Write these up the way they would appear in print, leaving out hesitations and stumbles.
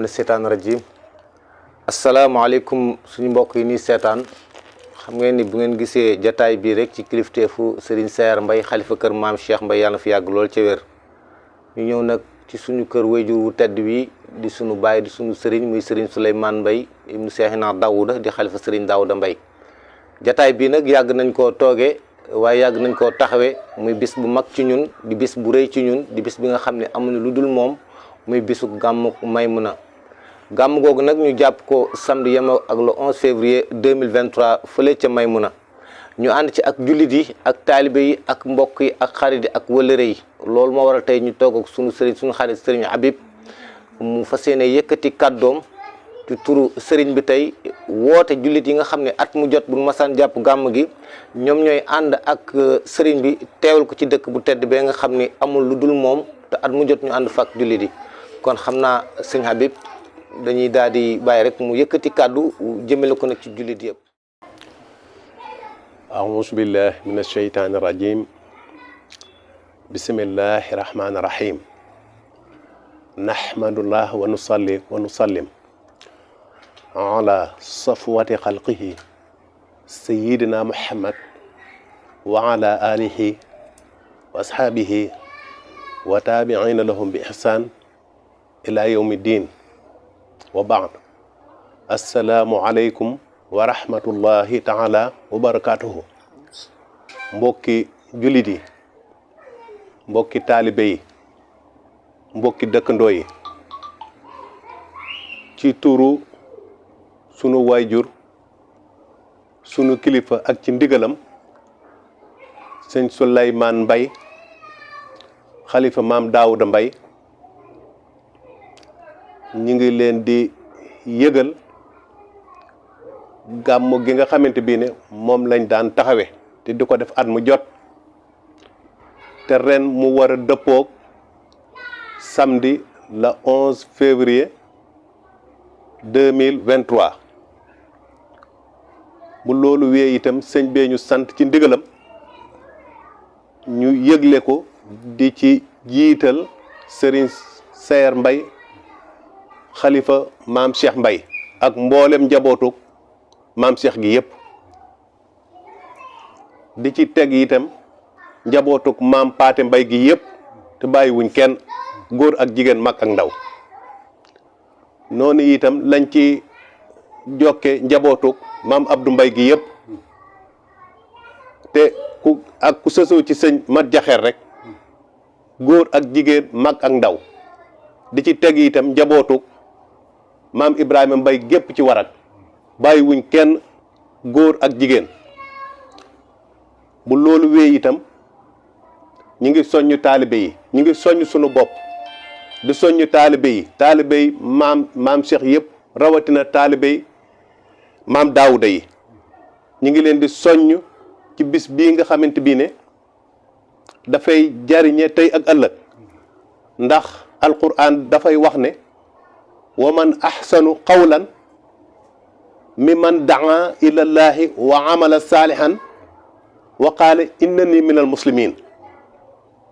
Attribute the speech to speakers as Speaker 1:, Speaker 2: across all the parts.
Speaker 1: na seetaan rajim asalaamaaleykum suñu mbokk yi nii seetaan xam ngeen ni bu ngeen gisee jataay bii rek ci kilifteefu Serigne Saer Mbaye xalifa kër maam Cheikh Mbaye yàlla na fi yàgg lool ca wér ñu ñëw nag ci suñu kër wayjur wu tedd wi di suñu baay di suñu Serigne muy Serigne Souleymane Mbaye ibnu Cheikhina Daouda di xalifa Serigne Daouda Mbaye jataay bii nag yàgg nañ koo toogee waaye yàgg nañ koo taxawee muy bis bu mag ci ñun di bis bu rëy ci ñun di bis bi nga xam ne amuñu lu dul moom muy bisu gàmmu Maymuna gàmm googu nag ñu jàpp ko samedi yem ak le 11 février 2023 fële ca Maymuna ñu ànd ci ak jullit yi ak taalibe yi ak mbokk yi ak xarit yi ak wëllëre yi loolu moo waral tey ñu toog ak sunu sëriñ sunu xarit sëriñ Habib mu fas yéene yëkkati kàddoom ci turu sëriñ bi tey woote jullit yi nga xam ne at mu jot bu masaan jàpp gàmm gi ñoom ñooy ànd ak sëriñ bi teewal ko ci dëkk bu tedd bee nga xam ne amul lu dul moom te at mu jot ñu ànd fa ak jullit yi kon xam naa sëñ Habib dañuy daal di bàyyi rek mu yëkkati kàddu jëmale ko nag ci jullit yëpp.
Speaker 2: أعوذ بالله من الشيطان الرجيم بسم الله الرحمن الرحيم نحمد الله ونصلي ونسلم على صفوة خلقه سيدنا محمد وعلى آله وأصحابه وتابعين لهم بإحسان إلى يوم الدين وبعد السلام عليكم wa rahmatullahi taala wa barakatuhu mbokki jullit yi mbokki taalibe yi mbokki dëkkandoo yi ci turu sunu waayjur sunu kilifa ak ci ndigalam sëñ Souleymane Mbaye xalifa maam Daouda Mbaye ñi ngi leen di yëgal gàmmu gi nga xamante bii ne moom lañ daan taxawe te di ko def at mu jot te ren mu war a dëppoog samedi le 11 février 2023 bu loolu wee itam sëñ bee ñu sant ci ndigalam ñu yëgle ko di ci jiital Serigne Saer Mbaye xalifa maam Cheikh Mbaye ak mboolem njabootu maam Cheikh gi yëpp di ci teg itam njabootuk maam Paate Mbay gi yëpp te bàyyiwuñ kenn góor ak jigéen mag ak ndaw noonu itam lañ ci jokke njabootuk maam Abdou Mbay gi yëpp te ku sësoo ci sëñ mat jaxeer rek góor ak jigéen mag ak ndaw di ci teg itam njabootuk maam Ibrahima Mbay gépp ci warat bàyyiwuñ kenn góor ak jigéen bu loolu wéy itam ñi ngi soññ taalibe yi ñi ngi soññ sunu bopp di soññ taalibe yi maam Cheikh yëpp rawatina taalibe yi maam Daouda yi ñi ngi leen di soññ ci bis bii nga xamante bii ne dafay jariñe tey ak ëllëg ndax alquran dafay wax ne wa man ahsanu qawlan mimman daa ilallahi wa amala saalihan wa qaala innani minal muslimin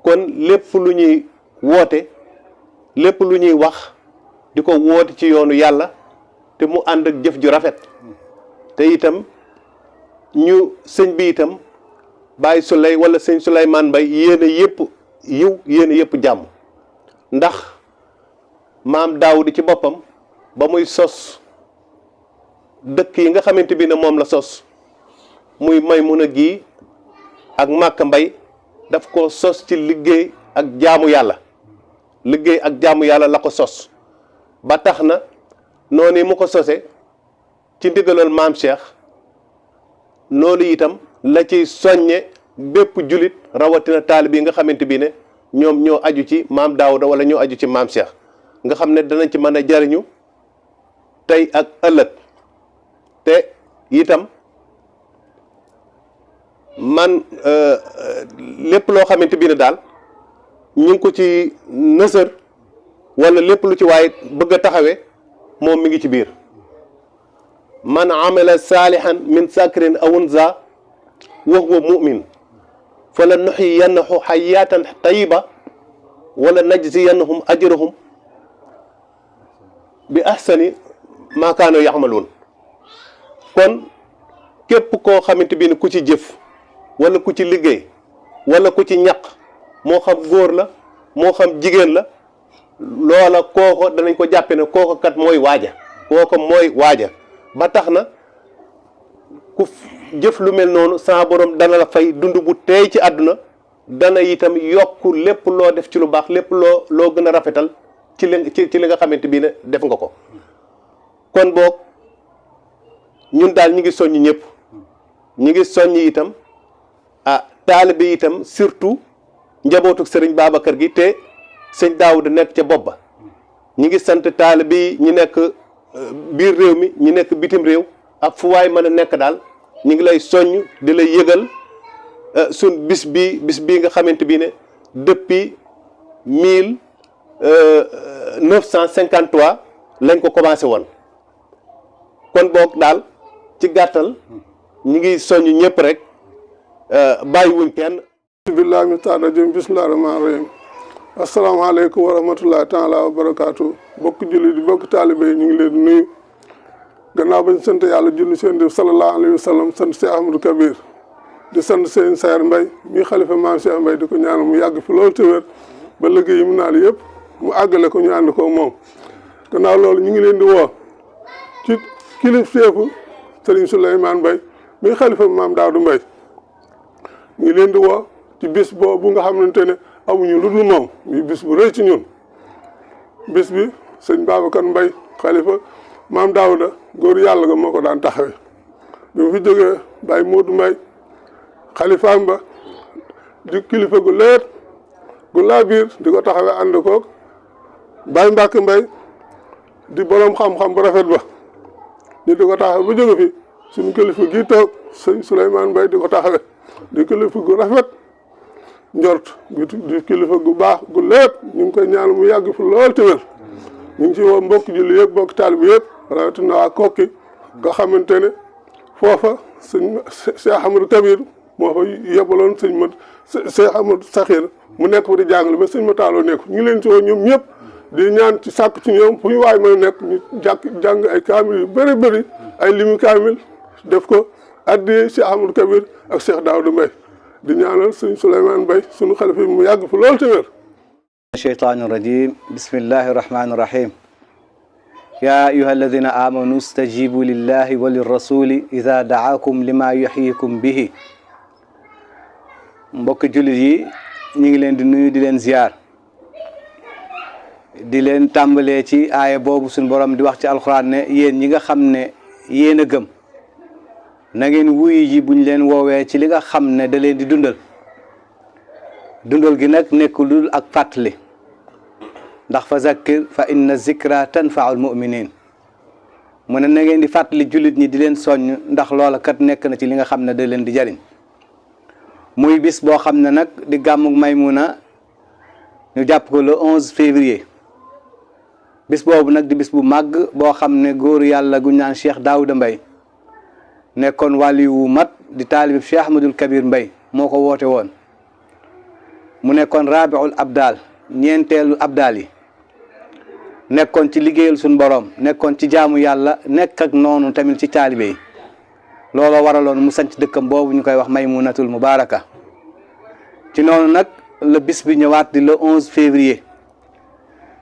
Speaker 2: kon lépp lu ñuy woote lépp lu ñuy wax di ko woote ci yoonu yàlla te mu ànd ak jëf ju rafet te itam ñu sëñ bi itam Baye Souley wala sëñ Souleymane Mbaye yéen a yëpp yiw yéen a yëpp jàmm ndax maam Daawuda ci boppam ba muy sos dëkk yi nga xamante bi ne moom la sos muy Maymuna gi ak Màkka Mbay daf ko sos ci liggéey ak jaamu yàlla la ko sos ba tax na noonu mu ko sose ci ndigalal maam Cheikh noonu itam la ci soññe bépp julit rawatina taalib yi nga xamante bi ne ñoom ñoo aju ci maam Daouda wala ñoo aju ci maam Cheikh nga xam ne danañ ci mën a jariñu tey ak ëllëg te itam man lépp loo xamante bi ne daal ñu ngi ko ci nësër wala lépp lu ci waay bëgg a taxawee moom mi ngi ci biir man amila saalihan min sakrin aw unsa wa huwa mu'min fa la nuhyiyannahu hayatan tayiba wala najziyannahum ajrahum bi ahsani maa kaanu yaxmaluun. kon képp koo xamante bi ne ku ci jëf wala ku ci liggéey wala ku ci ñaq moo xam góor la moo xam jigéen la loola kooko danañ ko jàppe ne kooko kat mooy waaja kooko mooy waaja ba tax na ku jëf lu mel noonu sa borom dana la fay dund bu teey ci àdduna dana itam yokk lépp loo def ci lu baax lépp loo gën a rafetal ci li nga xamante bi ne def nga ko. kon boog ñun daal ñi ngi soññ ñëpp ñi ngi soññ itam taalibe yi itam surtout njabootu sëriñ Babacar gi te sëñ Daawuda nekk ca bopp ba. ñi ngi sant taalibe yi ñi nekk biir réew mi ñi nekk bitim réew ak fu waay mën a nekk daal ñi ngi lay soññ di lay yëgal sun bis bii nga xamante bi ne depuis 1953 lañ ko commencé woon. kon boog daal ci gàttal ñi ngi soññ ñëpp rek bàyyiwuñ kenn.
Speaker 3: billahi min shaytaani rajiim bismillahi rahmaani rahiim asalaamaaleykum wa rahmatullahi taala wa barakaatu bokk julli di bokk taalibe yi ñu ngi leen di nuyu gannaaw bañ sant yàlla julli seen def sallallahu alayhi wa sallam sant Cheikh Ahmadou Kabir di sant seen Sayer Mbaye mi xalifa maam Cheikh Mbaye di ko ñaanal mu yàgg fi loolu te wér ba liggéey yi mu naal yëpp mu àggale ko ñu ànd ko moom. gannaaw loolu ñu ngi leen di woo ci kilifteefu Serigne Souleymane Mbaye mi xalifa maam Daawdu Mbaye ñu ngi leen di woo ci bis boobu nga xamante ne amuñu lu dul moom muy bis bu rëy ci ñun. bis bi sëñ Babacar Mbaye xalifa maam Daawda góor yàlla ga moo ko daan taxawe bi mu fi jógee Baye Modou Mbaye xalifaam ba di kilifa gu leer gu laa biir di ko taxawe ànd koog Baye Mbacke Mbaye di borom xam-xam bu rafet ba di ko taxawe ba jóge fi suñu kilifa gii toog sëñ Souleymane Mbaye di ko taxawe di kilifa gu rafet njort di kilifa gu baax gu leer ñu ngi koy ñaan mu yàgg fi lool te wér ñu ngi ci woo mbokk julli yëpp mbokk taalibe yëpp rawatina waa Kokki nga xamante ne foofa sëñ Cheikh Ahmadou Kabir moo fa yebaloon Cheikh Ahmadou Sakhir mu nekk fa di jàngale ba sëñ ma taaloo nekk ñu ngi leen ci woo ñoom ñëpp di ñaan ci sàkk ci ñoom fu ñu waay mën a nekk ñu jàng ay kaamil yu bëri bëri ay limi kaamil def ko addi Cheikh Ahmadou Kabir ak Cheikh Daouda Mbaye di ñaanal sëñ Souleymane Mbaye sunu xalifa mu yàgg fi loolu te wér.
Speaker 4: الشيطان الرجيم بسم الله الرحمن الرحيم يا أيها الذين آمنوا استجيبوا لله وللرسول إذا دعاكم لما يحييكم به mbokk jullit yi ñu ngi leen di nuyu di leen ziar di leen tàmbalee ci aaya boobu suñu borom di wax ci alxuraan ne yéen ñi nga xam ne yéen a gëm na ngeen wuyu ji buñ leen woowee ci li nga xam ne da leen di dundal gi nag nekk lu dul ak fàttali ndax fa zakkir fa inna zikra tanfaul muminin mu ne na ngeen di fàttali jullit ñi di leen soññ ndax loola kat nekk na ci li nga xam ne da leen di jariñ muy bis boo xam ne nag di gàmmug Maymuna ñu jàpp ko le 11 février bis boobu nag di bis bu màgg boo xam ne góor yàlla gu ñaan Cheikh Daouda Mbaye nekkoon wàlli wu mat di taalib Cheikh Ahmadul Kabir Mbaye moo ko woote woon mu nekkoon rabiul abdal ñeenteelu abdal yi nekkoon ci liggéeyal suñu borom nekkoon ci jaamu yàlla nekk ak noonu tamit ci taalibe yi looloo waraloon mu sanc dëkkam boobu ñu koy wax Maymunatul Mubaraka ci noonu nag la bis bi ñëwaat di le 11 février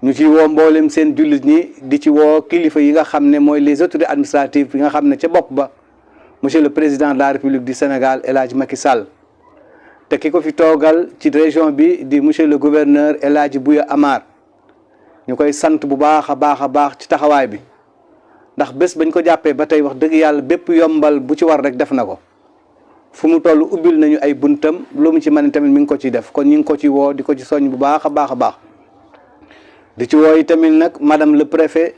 Speaker 4: ñu ci woo mboolem seen jullit ñi di ci woo kilifa yi nga xam ne mooy les autorités administratives yi nga xam ne ca bopp ba monsieur le président de la République du Sénégal El Hadj Macky Sall te ki ko fi toogal ci région bi di monsieur le gouverneur El Hadj Bouya Amar ñu koy sant bu baax a baax ci taxawaay bi ndax bés bañ ko jàppee ba tey wax dëgg yàlla bépp yombal bu ci war rek def na ko fu mu toll ubbil nañu ay buntam lu mu ci mën tamit mi ngi ko ciy def kon ñu ngi ko ci woo di ko ci soñ bu baax a baax di ci woo tamit nag madame le préfet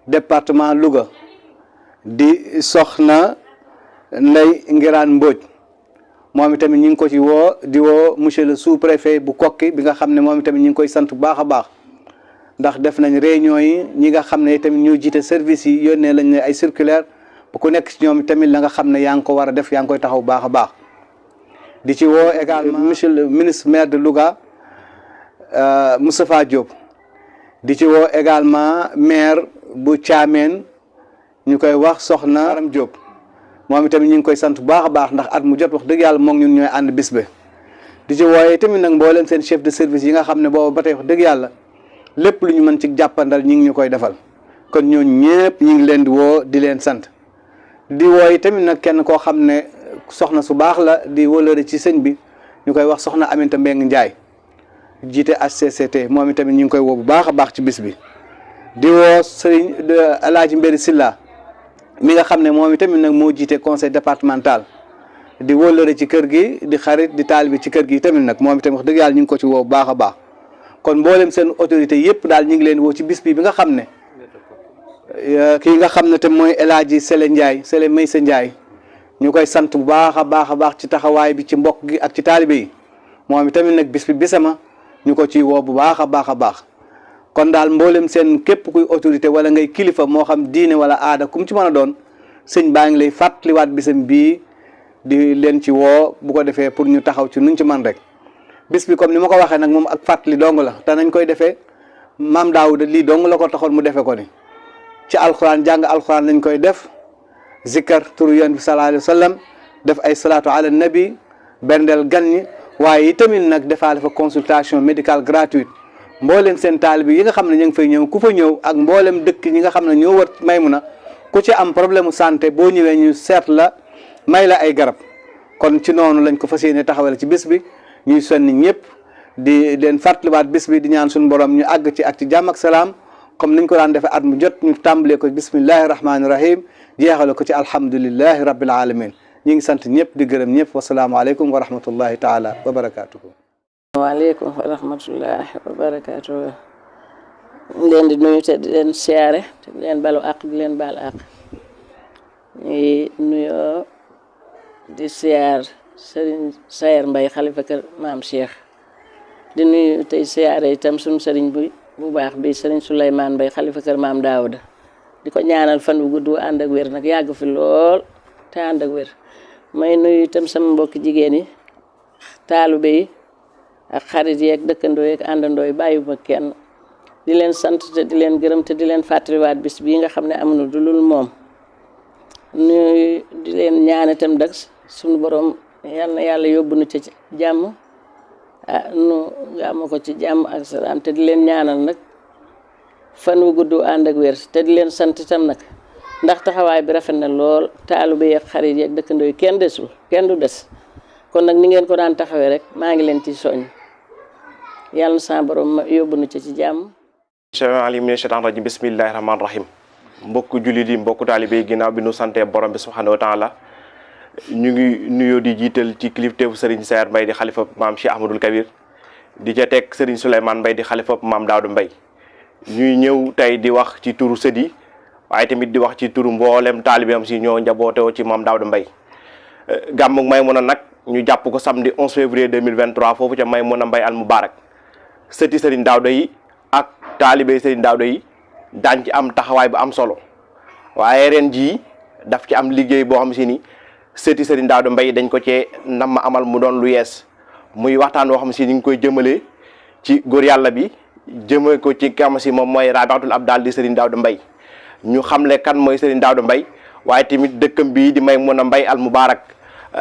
Speaker 4: département Louga di soxna Ndeye Ngiraan Mbodj moom itamit ñu ngi ko ci woo di woo monsieur le sous-préfet bu Kokki bi nga xam ne moom itamit ñu ngi koy sant bu baax a baax ndax def nañ réunion yi ñi nga xam ne tamit ñoo jiite service yi yónnee lañ ne ay circulaire bu ku nekk ci ñoom tamit la nga xam ne yaa ngi ko war a def yaa ngi koy taxaw bu baax a baax di ci woo également monsieur le ministre maire de Louga Moustapha Diop di ci woo également maire bu Caameen ñu koy wax soxna Aram Diop moom itamit ñu ngi koy sant bu baax a baax ndax at mu jot wax dëgg yàlla moom ñun ñooy ànd bis ba di ci wooye tamit nag mboolem seen chef de service yi nga xam ne booba ba tey wax dëgg yàlla lépp lu ñu mën ci jàppandal ñi ngi ñu koy defal kon ñooñu ñëpp ñu ngi leen di woo di leen sant di wooye tamit nag kenn koo xam ne soxna su baax la di wóolëre ci sëñ bi ñu koy wax soxna Aminta Mbeng Njaay jiite HCCT moom itamit ñu ngi koy woo bu baax a baax ci bis bi di woo sëriñ Alaaji Mbéri Silla mi nga xam ne moom itamit nag moo jiite conseil départemental di wóllëre ci kër gi di xarit di taalibe ci kër gi tamit nag moom itamit wax dëgg yàlla ñu ngi ko ci woo bu baax a baax kon mboolem seen autorité yëpp daal ñu ngi leen woo ci bis bi nga xam ne kii nga xam ne te mooy El Hadji Sele Ndiaye Sele Maysa Ndiaye ñu koy sant bu baax a baax ci taxawaay bi ci mbokk gi ak ci taalibe yi moom itamit nag bis bi bisama ñu ko ciy woo bu baax a baax kon daal mboolem seen képp kuy autorité wala ngay kilifa moo xam diine wala aada kum ci mën a doon sëñ baa ngi lay fàttaliwaat bisam bii di leen ci woo bu ko defee pour ñu taxaw ci nuñ ci man rek bis bi comme ni ma ko waxee nag moom ak fàttali dong la te nañ koy defee maam Daawuda lii dong la ko taxoon mu defee ko ni ci alxuraan jàng alxuraan lañ koy def zikkar turu yonent bi sallallahu alayhi wa sallam def ay salaatu ala nabi berndeel gan ñi waaye itamit nag defaale fa consultation médicale gratuite mboolem seen taalibe yi nga xam ne ñu ngi fay ñëw ku fa ñëw ak mboolem dëkk ñi nga xam ne ñoo wër Maymuna ku ci am problème mu santé boo ñëwee ñu seet la may la ay garab kon ci noonu lañ ko fas yéene taxawale ci bis bi ñuy sonni ñëpp di leen fàttaliwaat bis bi di ñaan suñu borom ñu àgg ci ak ci jàmm ak salaam comme niñ ko daan defee at mu jot ñu tàmbalee ko bismillahi rahmaani rahim jeexale ko ci alhamdulillahi rabbil alamin ñi ngi sant ñëpp di gërëm ñëpp wasalaamualeykum wa rahmatullahi taala wa barakatuhu.
Speaker 5: waaleykum wa rahmatullahi wa barakatuhu. ñu leen di nuyu te di leen siyaare te di leen balu àq di leen baal àq ñuy nuyoo di siyaar sëriñ Sayer Mbay xalifa kër maam Cheikh di nuyu tey siyaare itam suñu sëriñ bu baax bi sëriñ Souleymane Mbay xalifa kër maam Daawuda di ko ñaanal fan bu gudd ànd ak wér nag yàgg fi lool te ànd ak wér may nuyu itam sama mbokki jigéen yi taalibe yi ak xarit yi ak dëkkandoo yi ak àndandoo yi bàyyiwuma kenn di leen sant te di leen gërëm te di leen fàttaliwaat bis bii nga xam ne amuñu du lul moom nuyu di leen ñaan itam dak suñu borom yal na yàlla yóbbu nu ci jàmm nu gàmmu ko ci jàmm ak salaam te di leen ñaanal nag fan wu gudd ànd ak wér te di leen sant itam nag ndax taxawaay bi rafet na lool taalibe yi ak xarit yi ak dëkkandoo yi kenn desul kenn du des kon nag ni ngeen ko daan taxawee rek maa ngi leen ci soññ yàlla na sa borom yóbbu nu ci jàmm.
Speaker 6: alim mina shaytaan rajim bismillahi rahmaani rahim mbokku jullit yi mbokku taalibe yi ginnaaw bi nu santee borom bi subhanahu wa taala ñu ngi nuyoo di jiital ci kilifteefu Serigne Sayer Mbay di xalifa maam Cheikh Ahmadul Kabir di ca teg Serigne Souleymane Mbay di xalifa maam Daawda Mbay ñuy ñëw tey di wax ci turu sët yi waaye tamit di wax ci turu mboolem taalibe am si ñoo njabootewoo ci maam Daawda Mbay gàmmug Maymuna nag ñu jàpp ko samedi 11 février 2023 foofu ca Maymuna Mbay al Mubarak sëti Serigne Daawda yi ak taalibe Serigne Daawda yi daañ ci am taxawaay bu am solo waaye ren jii daf ci am liggéey boo xam si ni sëti Serigne Daawda Mbay dañ ko cee nam ma amal mu doon lu yees muy waxtaan woo xam si ni ngi koy jëmale ci góor yàlla bi jëmale ko ci kam si moom mooy Rabiatul Abdal di Serigne Daawda Mbay ñu xamle kan mooy Serigne Daawda Mbay waaye tamit dëkkam bii di Maymuna Mbay al Mubarak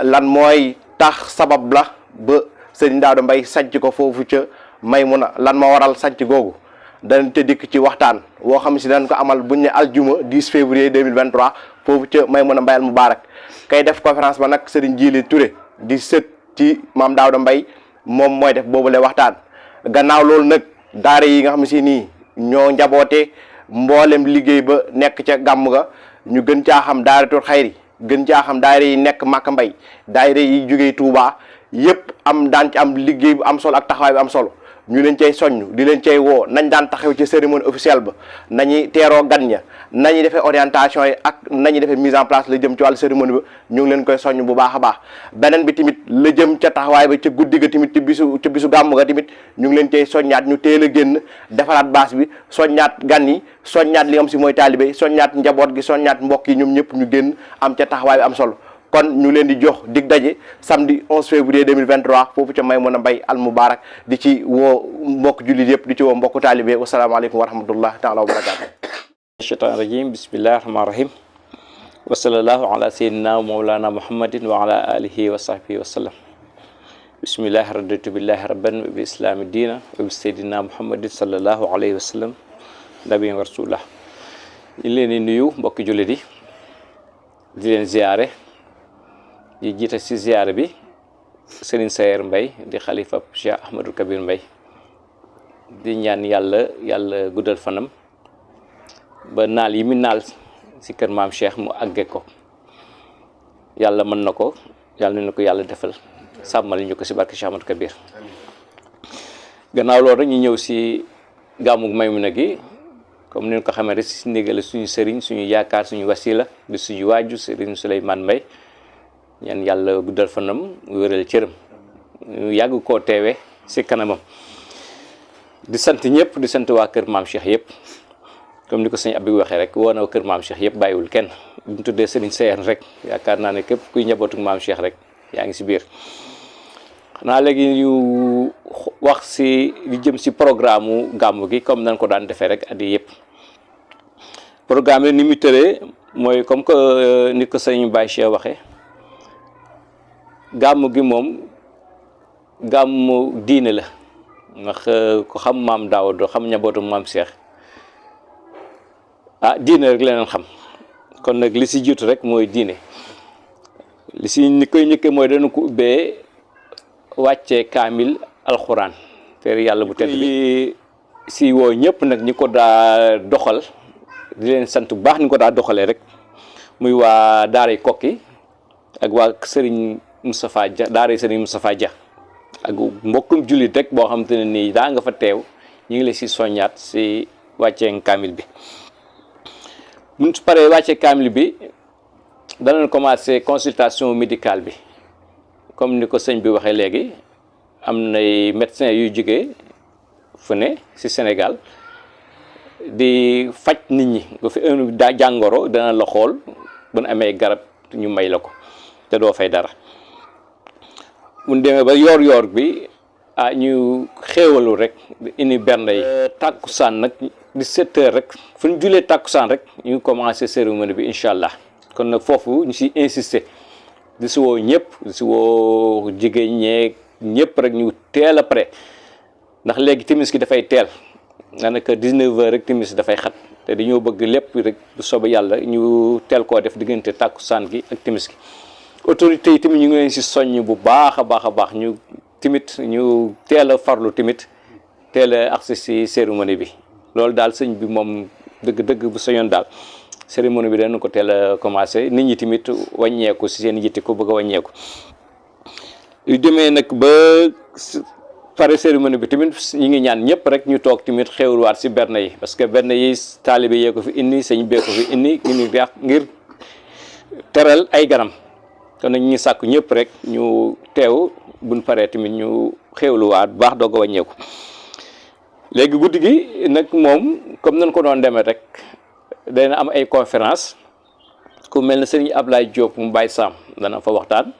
Speaker 6: lan mooy tax sabab la ba Serigne Daawda Mbay sanc ko foofu ca Maymuna lan ma waral sanc googu danañ te dikk ci waxtaan woo xam si dañ ko amal buñ ne aljuma 10 février 2023 foofu ca Maymuna Mbay al Mubarak kay def conférence ba nag Serigne Jili Touré di sët ci maam Daawda Mbay moom mooy def boobule waxtaan gannaaw loolu nag daara yi nga xam si nii ñoo njaboote mboolem liggéey ba nekk ca gàmm ga ñu gën caa xam daaratul xayri gën caa xam daayira yi nekk Màkka Mbay daayira yi jógee Touba yëpp am daan ci am liggéey bu am solo ak taxawaay bu am solo ñu leen cay soññ di leen cay woo nañ daan taxaw ci cérémonie officielle ba nañuy teeroo gan ña nañuy defee orientation yi ak nañuy defee mise en place la jëm ci wàllu cérémonie ba ñu ngi leen koy soññ bu baax a baax beneen bi tamit la jëm ca taxawaay ba ca guddi ga tamit ca bisu gàmm ga tamit ñu ngi leen cay soññaat ñu teel a génn defaraat baas bi soññaat gan yi soññaat li nga xam si mooy taalibe soññaat njaboot gi soññaat mbokk yi ñoom ñëpp ñu génn am ca taxawaay bi am solo kon ñu leen di jox dig daje samedi 11 février 2023 foofu ca Maymuna Mbay al Mubarak di ci woo mbokk jullit yëpp di ci woo mbokk taalibe wasalaamaaleykum wa rahmatullah taala wa barakaatu
Speaker 7: shaytaan rajim bismillahi rahmaani rahim wa sallallahu ala sayyidina wa mawlana muhammadin wa ala alihi wa sahbihi wa sallam. Bismillahi raditu billahi rabban wa bi islami diina wa bi sayyidina muhammadin sallallahu alayhi wa sallam nabiyin wa rasulullah. ñu leen di nuyu mbokki jullit yi di leen ziyaare di jiite si ziyaare bi Serigne Sayer Mbaye di xalifa Cheikh Ahmadou Kabir Mbaye di ñaan yàlla guddal fanam ba naal yi mu naal si kër maam Cheikh mu àgge ko yàlla mën na ko yàlla na ko yàlla defal sàmmal ñu ko si barke Cheikh Ahmadou Kabir. Gannaaw loolu rek ñu ñëw si gàmmu Maymuna gi comme ni ñu ko xamee rek si ndigal suñu sëriñ suñu yaakaar suñu wasila di suñu waaju Serigne Souleymane Mbaye ñaan yàlla guddal fanam wéral cëram ñu yàgg koo teewe si kanamam di sant ñëpp di sant waa kër maam Cheikh yëpp comme ni ko sëñ Abdou waxee rek woo na kër maam Cheikh yëpp bàyyiwul kenn bu ñu tuddee Serigne Sayer rek yaakaar naa ne képp kuy njabootu maam Cheikh rek yaa ngi si biir. xanaa léegi ñu wax si li jëm si programme mu gàmmu gi comme nañ ko daan defee rek at yii yëpp programme ni mu tëree mooy comme que ni ko sëñ Baye Cheikh waxee gàmmu gi moom gàmmu diine la ndax ko xam maam Daawuda xam njabootu maam Cheikh diine rek leneen xam kon nag li si jiitu rek mooy diine li si ni koy njëkkee mooy dañu ko ubbee wàccee kaamil alxuraan te yàlla bu tedd bi si woo ñëpp nag ñi ko daa doxal di leen sant bu baax ni ko daa doxalee rek muy waa daaray Kokki ak waa Serigne Moustapha Dia daaray Serigne Moustapha Dia ak mbokkum jullit rek boo xam te ne nii daa nga fa teew ñu ngi la si soññaat si wàccee kaamil bi. bu ñu paree wàccee kaamil bi danañ commencé consultation médicale bi. comme ni ko sëñ bi waxee léegi am nay médecins yuy jógee fu ne ci Sénégal di faj nit ñi nga fi daa jàngoro dana la xool bu nu amee garab ñu may la ko te doo fay dara bu ñu demee ba yoor bi ñu xéewalu rek indi bernde yi. tàkkusaan nag di 7 heures rek fu ñu julee tàkkusaan rek ñu commencé cérémonie bi incha allah kon nag foofu ñu ci insister. di si woo ñëpp di si woo jigéen ñeeg ñëpp rek ñu teel a pare ndax léegi timis gi dafay teel daanaka 19h rek timis dafay xat te dañoo bëgg lépp rek bu soobee yàlla ñu teel koo def diggante tàkkusaan gi ak timis gi. autorité yi tamit ñu ngi leen si soññ bu baax a baax ñu ñu teel a farlu tamit teel a agsi si cérémonie bi loolu daal sëñ bi moom dëgg bu soñoon daal. cérémonie bi dañu ko teel a commencé nit ñi tamit wàññeeku si seen yitte ko bëgg a wàññeeku yu demee nag ba pare cérémonie bi tamit ñu ngi ñaan ñëpp rek ñu toog tamit xewluwaat si berne yi parce que berne yi taalibe yee ko fi indi sëñ bee ko fi indi ngir teral ay ganam kon nag ñu sàkku ñëpp rek ñu teew buñ paree tamit ñu xewluwaat bu baax doog a wàññeeku léegi guddi gi nag moom comme nañ ko doon demee rek dana am ay conférence ku mel ne sëriñ Ablaye Diop mu Baye Sam dana fa waxtaan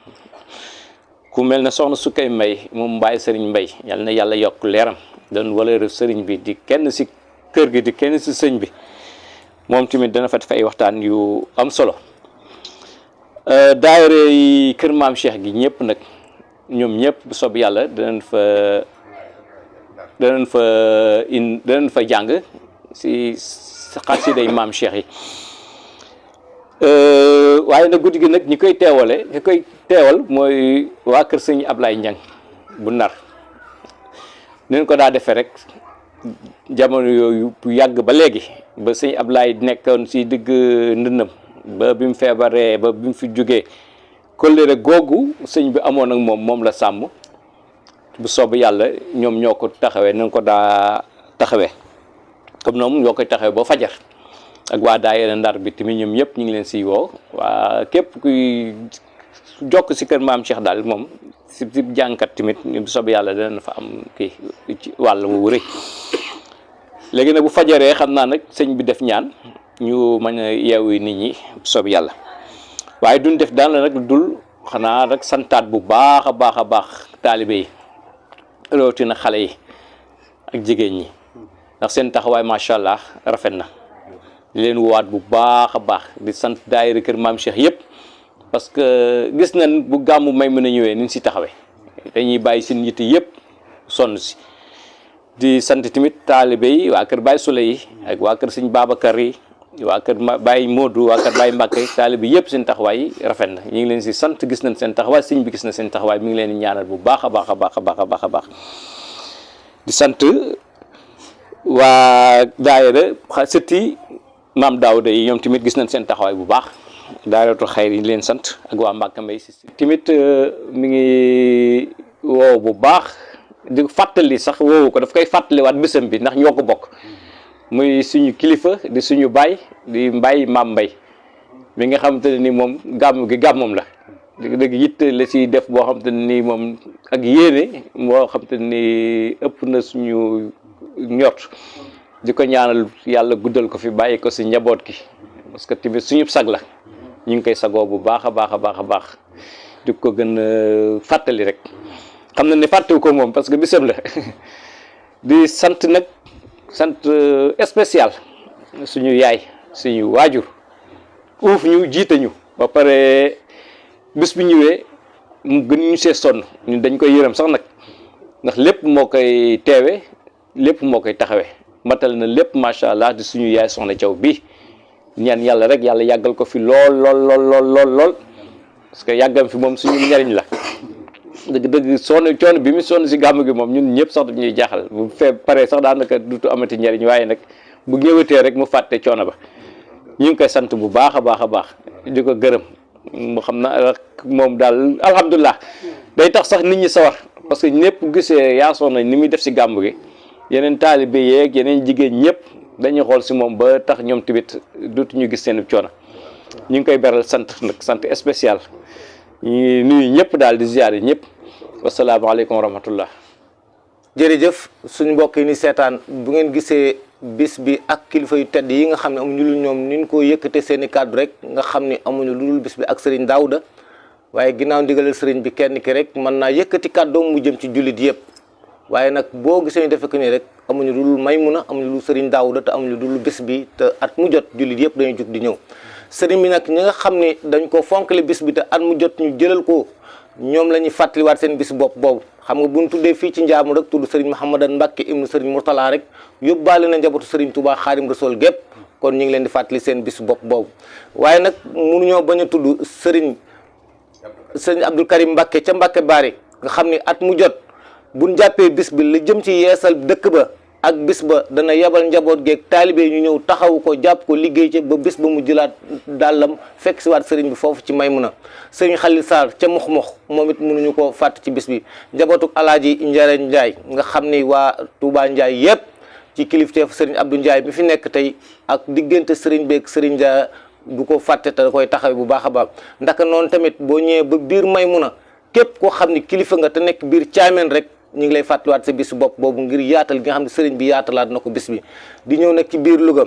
Speaker 7: ku mel ne soxna Sukay Mbay moom Baye Sëriñ Mbay yal na yàlla yokk leeram doon wala sëriñ bi di kenn si kër gi di kenn si sëñ bi moom tamit dana fa def ay waxtaan yu am solo daayira yi kër maam Cheikh gi ñëpp nag ñoom ñëpp bu soob yàlla danañ fa jàng si xasiday maam Cheikh yi waaye nag guddi gi nag ñi koy teewal mooy waa kër sëñ Ablaye Ñang bu Ndar neen ko daa defee rek jamono yooyu bu yàgg ba léegi ba sëñ Ablaye nekkoon si digg ndëndam ba bi mu feebaree ba bi mu fi jógee kóllëre googu sëñ bi amoon ak moom la sàmm bu soob yàlla ñoom ñoo ko taxawee nañ ko daa taxawee comme noonu ñoo koy taxawee ba fajar ak waa daayira Ndar bi tamit ñoom ñëpp ñu ngi leen siy woo waa képp kuy jokk si kër maam Cheikh daal moom si jàngkat tamit bu soob yàlla dana fa am kii ci wàll wu rëy léegi nag bu fajaree xam naa nag sëñ bi def ñaan ñu mën a yeewu nit ñi bu soob yàlla waaye duñ def daan la nag dul xanaa rek santaat bu baax a baax taalibe yi rawatina xale yi ak jigéen ñi ndax seen taxawaay macha allah rafet na di leen woowaat bu baax a baax di sant daayira kër maam Cheikh yëpp parce que gis nañ bu gàmmu may mën a ñëwee ni ñu si taxawee dañuy bàyyi seen yitte yëpp sonn si di sant tamit taalibe yi waa kër Baye Souley yi ak waa kër sëñ Babacar yi waa kër Baye Modou waa kër Baye Mbacke taalibe yëpp seen taxawaay rafet na ñu ngi leen si sant gis nañ seen taxawaay sëñ bi gis na seen taxawaay mi ngi leen di ñaanal bu baax a baax a baax a baax a baax a baax di sant waa daayira sëtti maam Daouda yi ñoom tamit gis nañ seen taxawaay bu baax daayiratul xayr yi leen sant ak waa Mbacke Mbaye si tamit mi ngi woow bu baax di fàttali sax woowu ko daf koy fàttaliwaat bésam bi ndax ñoo ko bokk muy suñu kilifa di suñu baay di mbay maam mbay mi nga xamante ne ni moom gàmm gi gàmmam la dëgg yitte la si def boo xamante ne ni moom ak yéene moo xamante ne ni ëpp na suñu ñort di ko ñaanal yàlla guddal ko fi bàyyi ko si njaboot gi parce que tamit suñu sag la ñu ngi koy sagoo bu baax a baax a baax a baax di ko gën a fàttali rek xam na ne fàttewu ko moom parce que bisam la di sant nag sant spécial suñu yaay suñu waajur uuf ñu jiite ñu ba pare bis bi ñëwee mu gën ñu see sonn ñun dañ koy yërëm sax nag ndax lépp moo koy teewe lépp moo koy taxawee matal na lépp macha allah di suñu yaay soxna Thiaw bi ñaan yàlla rek yàlla yàggal ko fi lool lool parce que yàggam fi moom suñu njariñ la dëgg coono bi mu sonn si gàmm gi moom ñun ñëpp sax daf ñuy jaaxal bu paree sax daanaka dutu amati njariñ waaye nag bu ñëwatee rek mu fàtte coono ba ñu ngi koy sant bu baax a baax a baax di ko gërëm mu xam na moom daal alhamdulilah day tax sax nit ñi sawar parce que ñëpp gisee yaasoon nañ ni muy def si gàmm gi yeneen taalibe yeeg yeneen jigéen ñëpp dañuy xool si moom ba tax ñoom tamit dootu ñu gis seen coono ñu ngi koy beral sant nag sant spécial ñu nuyu ñëpp daal di ziare ñëpp wasalaamaaleykum wa rahmatullah.
Speaker 1: jërëjëf suñu mbokk yi ni seetaan bu ngeen gisee bis bi ak kilifa yu tedd yi nga xam ne amuñu lu ñoom ni ñu ko yëkkate seen i kàddu rek nga xam ni amuñu lu dul bis bi ak Serigne Daouda waaye ginnaaw ndigalal Serigne bi kenn ki rek mën naa yëkkati kàddoom mu jëm ci jullit yëpp waaye nag boo gisee ñu defe ko nii rek amuñu lu dul Maymuna amuñu lu dul Serigne Daouda te amuñu lu dul bis bi te at mu jot jullit yëpp dañuy jug di ñëw Serigne bi nag ñi nga xam ne dañ ko fonkale bis bi te at mu jot ñu jëlal ko ñoom la ñuy fàttaliwaat seen bis bopp boobu xam nga bu ñu tuddee fii ci njaamu rek tudd Serigne Mouhamadan Mbacke ibnu Serigne Mourtala rek yóbbaale na njabootu Serigne Touba Xaadim Rasool gépp kon ñu ngi leen di fàttali seen bis bopp boobu waaye nag mënuñoo bañ a tudd Serigne Abdou Karim Mbacke ca Mbacke Bari nga xam ni at mu jot buñ jàppee bis bi la jëm ci yeesal dëkk ba ak bis ba dana yebal njaboot geeg taalibe ñu ñëw taxawu ko jàpp ko liggéey ca ba bis ba mu jëlaat dàllam fekk si waat sëriñ bi foofu ci Maymuna sëriñ Xalil Sarr ca Mox-Mox moom it mënuñu ko fàtt ci bis bi njabootuk alaaji Njare Njaay nga xam ni waa Touba Njaay yëpp ci kilifteef sëriñ Abdou Njaay bi fi nekk tey ak diggante sëriñ beeg sëriñ Njaay du ko fàtte te da koy taxawe bu baax a baax ndaka noonu tamit boo ñëwee ba biir Maymuna képp koo xam ni kilifa nga te nekk biir Caameen rek ñu ngi lay fàttaliwaat sa bis bopp boobu ngir yaatal gi nga xam ne sëriñ bi yaatalaat na ko bis bi di ñëw nag ci biir Louga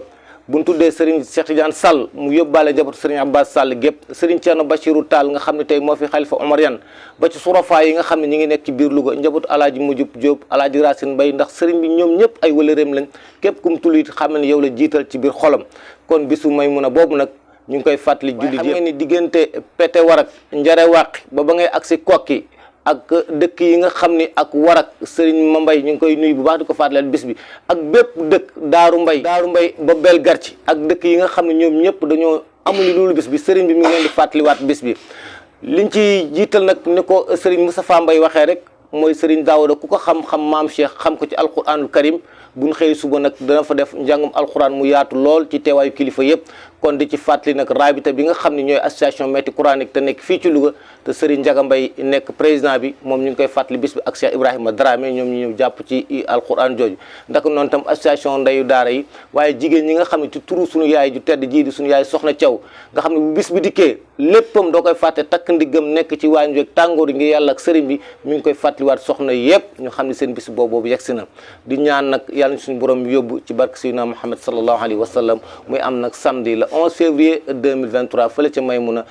Speaker 1: bu ñu tuddee sëriñ Cheikh Tidiane Sall mu yóbbaale njabootu sëriñ Abbas Sall gépp sëriñ Thierno Bachirou Tall nga xam ne tey moo fi xalifa Omarian ba ci surafa yi nga xam ne ñi ngi nekk ci biir Louga njabootu alaaji Mujub Diop alaaji Racine Mbaye ndax sëriñ bi ñoom ñëpp ay wëlëreem lañ képp kum tulli it xam ne yow la jiital ci biir xolam kon bisu Maymuna boobu nag ñu ngi koy fàttali jullit yëpp xam ngeen ni diggante Pete Warak Njare Wàqi ba ngay agsi Kokki ak dëkk yi nga xam ni ak Warak Serigne Mambay ñu ngi koy nuyu bu baax di ko fàttaleel bis bi ak bépp dëkk Daaru Mbay ba Bel Garci ak dëkk yi nga xam ne ñoom ñëpp dañoo amuñu loolu bis bi Serigne bi mi ngi leen di fàttaliwaat bis bi liñ ci jiital nag ni ko Serigne Moustapha Mbay waxee rek mooy Serigne Daouda ku ko xam-xam maam Cheikh xam ko ci alquranul karim buñ xëy suba nag dana fa def njàngum alquran mu yaatu lool ci teewaayu kilifa yëpp kon di ci fàttali nag rabita bi nga xam ne ñooy association maître coranique te nekk fii ci Louga te Serigne Ndiaga Mbaye nekk président bi moom ñu ngi koy fàttali bis bi ak Cheikh Ibrahima Dramé ñoom ñu ñëw jàpp ci alquran jooju ndax noonu tam association ndeyu daara yi waaye jigéen ñi nga xam ne ci turu suñu yaay ju tedd jii di suñu yaay Soxna Thiaw nga xam ne bu bis bi dikkee léppam doo koy fàtte takk ndiggam nekk ci waañ weeg tàngoor yi ngir yàlla ak sëriñ bi mi ngi koy fàttaliwaat soxna yëpp ñu xam ne seen bis boobu yegsi na di ñaan nag yàlla ñu suñu borom yóbbu ci barke Seydina Muhammad sallallahu alayhi wa sallam muy am nag samedi le 11 février 2023 fële ca Maymuna